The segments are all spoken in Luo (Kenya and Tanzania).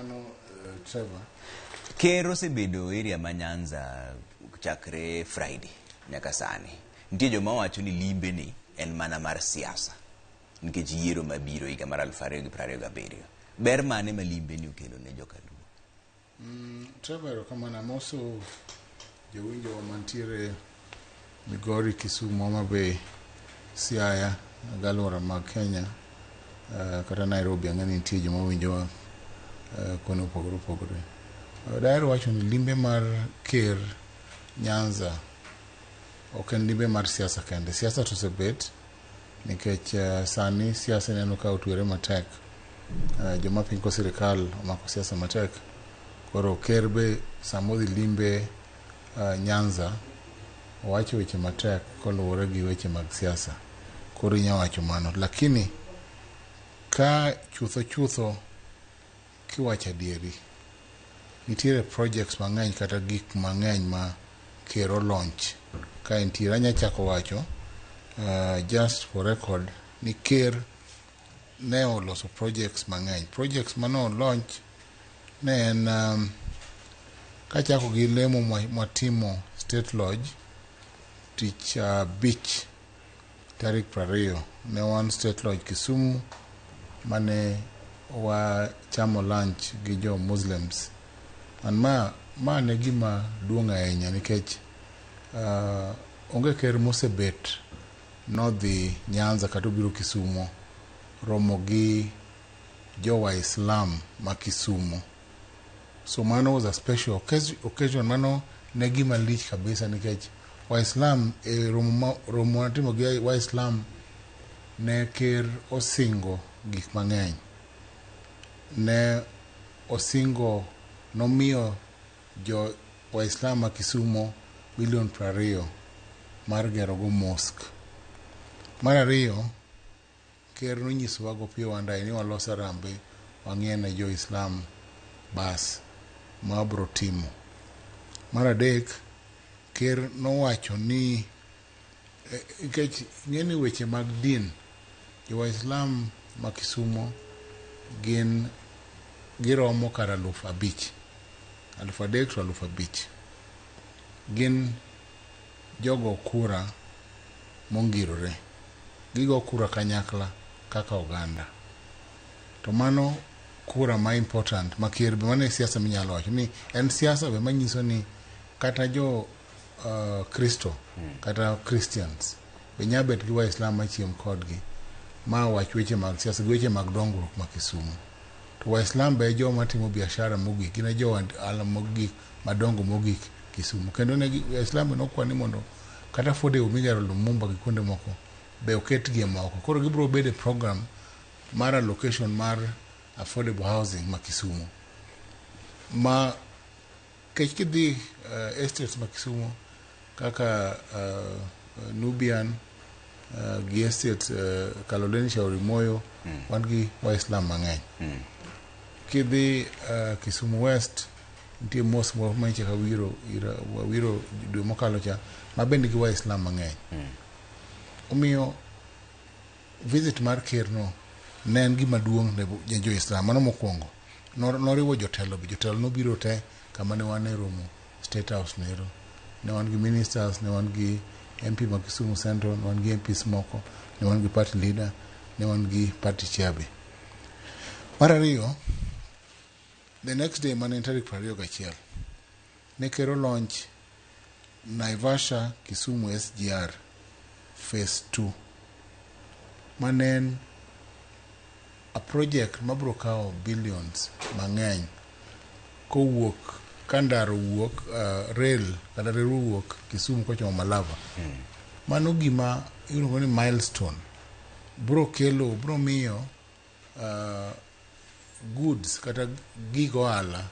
Erokamano, Trevor. Ker osebedo area ma Nyanza chakre Friday nyaka sani. Nitie joma wacho ni limbe ni en mana mar siasa nikech yiero mabiro higa mar 2027. Ber mane ma limbe ni okelo ne jokaluo? Trevor, erokamano. Amoso jowinjowa mantiere Migori, Kisumu, Homa Bay, Siaya gi alwora mag Kenya, kata Nairobi. Ang'e ni nitie joma winjowa kuonde mopogore opogore. Daher wacho ni limbe mar ker Nyanza ok en limbe mar siasa kende. Siasa to osebet nikech sani siasa ineno ka otwere matek. Joma pingo sirikal omako siasa matek. Koro ker be sama odhi limbe Nyanza owacho weche matek koluwore gi weche mag siasa. Koro inya wacho mano. Lakini ka chutho chutho kiwacho adieri, nitiere projects mang'eny kata gik mang'eny ma ker o launch ka entiere. Anya chako wacho, just for record, ni ker ne oloso projects mang'eny. Projects mane o launch ne en, kachako gi lemo mwatimo State Lodge tich abich tarik 20, ne wan State Lodge Kisumu mane wachamo lunch gi jo Muslims. And ma ne gima duong' ahinya nikech onge ker mosebet nodhi Nyanza kata obiro Kisumo romo gi jo Waislam ma Kisumo. So mano was a special occasion. Mano ne gima lich kabisa nikech Waislam e romo matimo gi Waislam ne ker osingo gik mang'eny. Ne osingo nomiyo jo Waislam ma Kisumo milion 20 mar gero go mosque. Mar ariyo, ker nonyisowa Gopiyo Wandayi ni walos harambee wang'ie ne jo Islam bas ma wabro timo. Mar adek, ker nowacho ni nikech ing'e ni weche mag din, jo Waislam ma Kisumo gin giromo kar 5,000, 3,000 to 5,000. Gin jogo kura mongirore. Gigo kura kanyakla kaka oganda. To mano kura ma important ma ker be, mano e siasa minyalo wacho ni en siasa be manyiso ni kata jo Kristo kata Christians be nya bet gi Waislam machiem kodgi ma wach weche mag siasa gi weche mag dongruok ma Kisumu. To Waislam be e joma timo biashara mogik, gin e jo ohala mogik madongo mogik Kisumu. Kendo ne Waislam be nokwa ni mondo kata affordable migero Lumumba gi kuonde moko be oketgi e moko. Koro gibiro bedo e program mar allocation mar affordable housing ma Kisumu. Ma kech kidhi estates ma Kisumu kaka Nubian gi estate Kaloleni Shauri Moyo, wan gi Waislam mang'eny. Kidhi Kisumu West, nitie mosque moro manyicha kawiro wawiro dwe mokalo cha ma be nigi Waislam mang'eny. Omiyo visit mar ker no ne en gima duong' ne jo Islam. Mano mokwongo. Noriwo jotelo be. Jotelo nobiro te kama ne wan e romo State House nero. Ne wan gi ministers, ne wan gi MP ma Kisumu Central, ne wan gi MPs moko, ne wan gi party leader, ne wan gi party chair be. Mar ariyo, the next day mane en tarik 21, ne ker o launch Naivasha Kisumu SGR phase 2 mane en a project mabiro kawo billions mang'eny kowuok ka ndara owuok, rail kata reru owuok Kisumu kochomo Malava. Mano gima iluongo ni milestone. Biro kelo, biro miyo goods kata gig ohala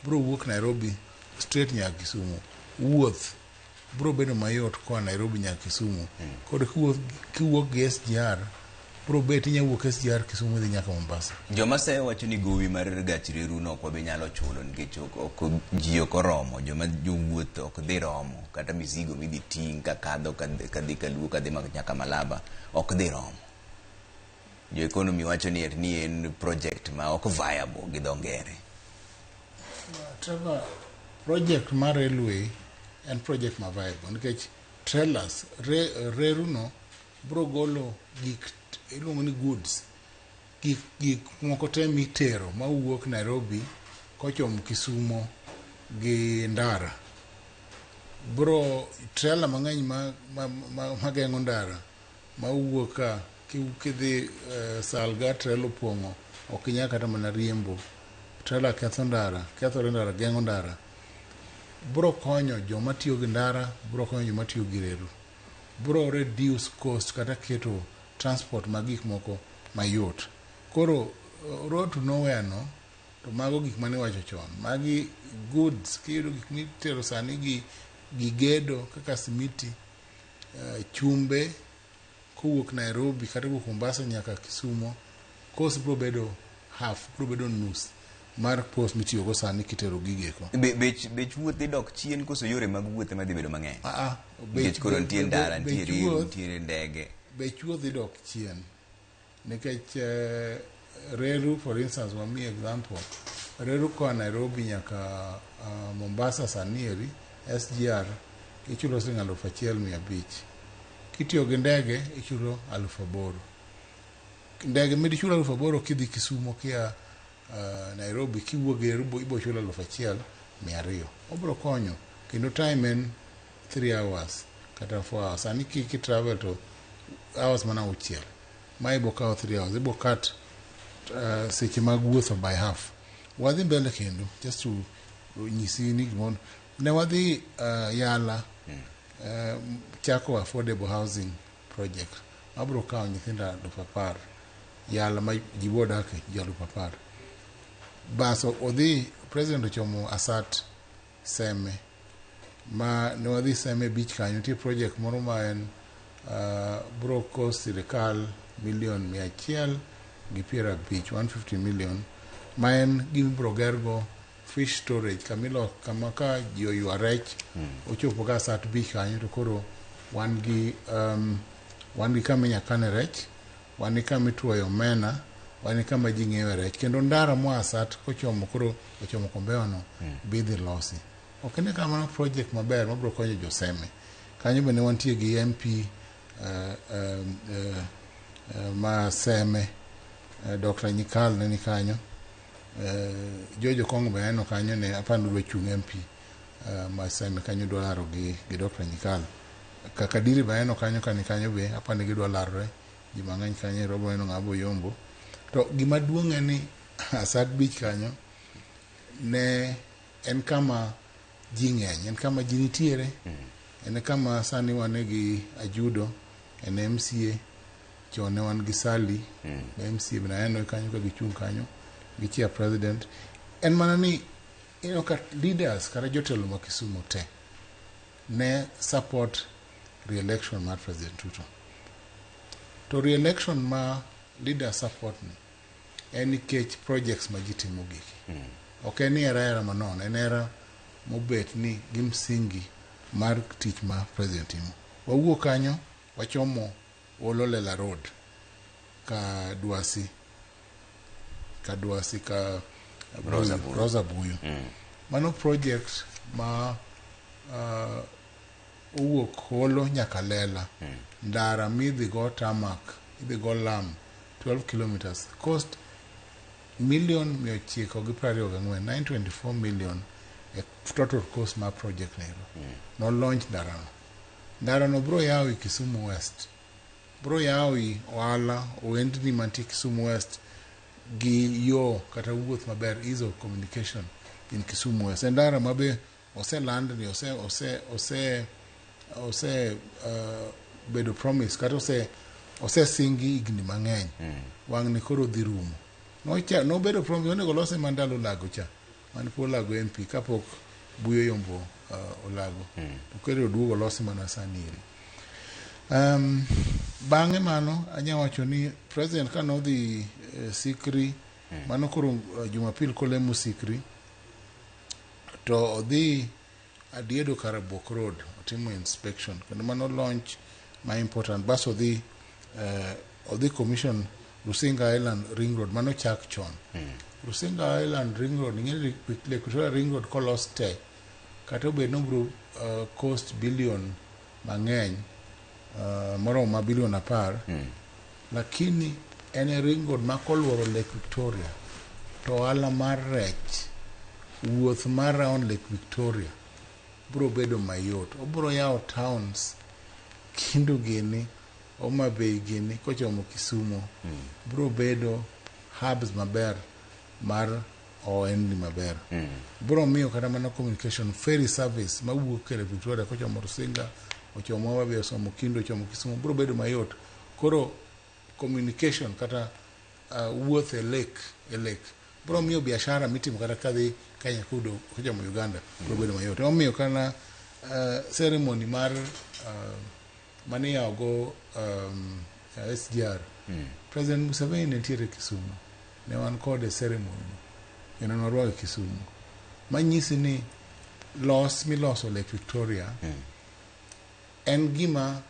biro wuok Nairobi straight nyaka Kisumu. Wuoth biro bedo mayot koa Nairobi nyaka Kisumu. Koro kiwuok gi SGR biro bet inya wuok SGR Kisumu idhi nyaka Mombasa. Joma seyo wacho ni gowi mar gach reru no ok wabi nyalo chulo nikech ok ji ok oromo, joma jowuoth ok dhi romo, kata mizigo midhi ting' kakadho kadhi Kaluo kadhi nyaka Malaba ok dhi romo. Jo economy wacho ni en project ma ok viable gi dho ngere. Trevor, project mar railway en project ma viable nikech trailers reru no bro golo gik iluongo ni goods, gik moko te mitero mawuok Nairobi kochomo Kisumo gi ndara. Bro trailer mang'eny ma geng'o ndara mawuok ka kidhi Salga, trailer opong'o, ok inyal kata mana riembo. Trailer ketho ndara, kethore ndara, geng'o ndara. Bro konyo joma tiyo gi ndara, bro konyo joma tiyo gi reru. Bro reduce cost kata keto transport mag gik moko mayot. Koro road to nowhere no, to mago gik mane iwacho chon. Magi goods, kiyudo gik mitero sani gi gedo kaka simiti, chumbe kowuok Nairobi kata kowuok Mombasa nyaka Kisumo, cost bro bedo half, bro bedo nus mar cost mitiyogo sani kitero gigeko. Bech wuoth dhi dok chien koso yore mag wuoth ema dhi bedo mang'eny? Nikech koro nitie ndara, nitie reru, nitie ndege. Bech wuoth dhi dok chien. Nikech reru, for instance, wamiyi example, reru koa Nairobi nyaka Mombasa sani eri, SGR, ichulo siling 1,500. Kitiyo gi ndege, ichulo 8,000. Ndege midichulo 8,000 kidhi Kisumo kia Nairobi, kiwuok gi reru ibo chulo 1,200. Obro konyo, kendo time en 3 hours kata 4 hours. Sani ki travel to hours mana 6. Ma ibo kawo 3 hours, ibo cut seche mag wuotho by half. Wadhi mbele kendo, just to nyisi ni gimoro. Ne wadhi Yala, chako affordable housing project. Mabro kawo nyithindo 10,000. Yala ma ji bo dake ji 10,000. Bas odhi, president ochomo Asat Seme. Ma ne wadhi Seme Beach kanyo, nitie project moro ma en bro cost sirikal milion 150, 150 million, ma en gima ibro gergo fish storage, kamilo kama ka ji oywa rech, ochopo ga Asat Beach kanyo to koro wan gi kama inya kane rech, wan gi kama ituoyo omena, wan gi kama ji ng'iewe rech, kendo ndara moa Asat kochomo koro ochomo Kombewa no be idhi losi. Ok ine ka mano project maber mabiro konyo joseme. Kanyo bende wantie gi MP ma Seme, Dr. Nyikal ne ni kanyo. George Okong'o be aneno kanyo, ne apani odwa chung' MP ma Seme kanyo, dwa laro gi Dr. Nyikal. Kakadiri be aneno kanyo ka ni kanyo be apani gidwa larore ji mang'eny kanyo ero neno ng'ama boyombo. To gima duong' en ni Asat Beach kanyo ne en kama ji ng'eny, en kama ji nitiere, en kama sani wane gi Ajudo, en MCA, chon ne wan gi Sali, MCA bende aneno kanyo ka gichung' kanyo, gi chair president. En mana ni ineno ka leaders kata jotelo ma Kisumu te ne support re-election mar President Ruto. To re-election ma leaders support ni en nikech projects ma ji timo giki. Ok en ni hera hera manono, en hera mobet ni gi msingi mar tich ma president timo. Wawuok kanyo, wachomo Olo Lela Road ka Dwasi, ka Dwasi ka Rosa Buyu. Rosa Buyu. Mano project ma owuok Holo nyaka Lela. Ndara midhi go tarmac, idhi go lam 12 kilometers. Cost million 924, 924 million e total cost mar project nero. No launch ndarano. Ndarano bro yawo i Kisumu West. Bro yawo i ohala, ohendni mantie Kisumu West gi yo kata wuoth maber, ease of communication in Kisumu West. En ndara ma be oseland ni ose bedo promise kata osesingi higni mang'eny. Wang'ni koro dhi rumo. Nobedo promise onego lose mana ndalo Olago cha. Mane pod Olago MP kapok Buyo yombo Olago. To koro oduogo olose mana sani eri. Bang'e mano anya wacho ni president ka nodhi Sikri, mano koro Jumapil kolemo Sikri to odhi Adiedo Karabuok Road otimo inspection kendo mano launch ma important. Bas odhi commission Rusinga Island Ring Road mano chak chon. Rusinga Island Ring Road, ing'e ni Lake Victoria Ring Road kolos te, kata obed ni obiro cost billion mang'eny, moromo ma billion 10, lakini en e ring road ma koluoro Lake Victoria to ohala mar rech, wuoth mar round Lake Victoria biro bedo mayot. Obiro yawo towns Kindu gini, Homa Bay gini, kochomo Kisumo, biro bedo hubs maber mar ohendni maber. Biro miyo kata mana communication, ferry service mawuok e Lake Victoria kochomo Rusinga, ochomo Homa Bay, ochomo Kindu, ochomo Kisumu, biro bedo mayot. Koro communication kata wuoth e lake biro miyo biashara mitimo kata kadhi Kenya kudo kochomo Uganda biro bedo mayot. Emomiyo kana ceremony mar mane iyawogo SGR, President Museveni ne nitiere Kisumu, ne wan kode e ceremony no kendo nwarwake Kisumu. Manyisi ni los miloso Lake Victoria en gima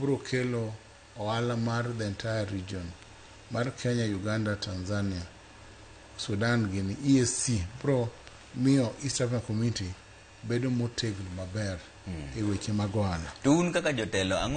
biro kelo ohala mar the entire region mar Kenya, Uganda, Tanzania, Sudan gini, EAC, biro miyo East African Community bedo motegno maber e weche mag ohala. To un kaka jotelo, ang'o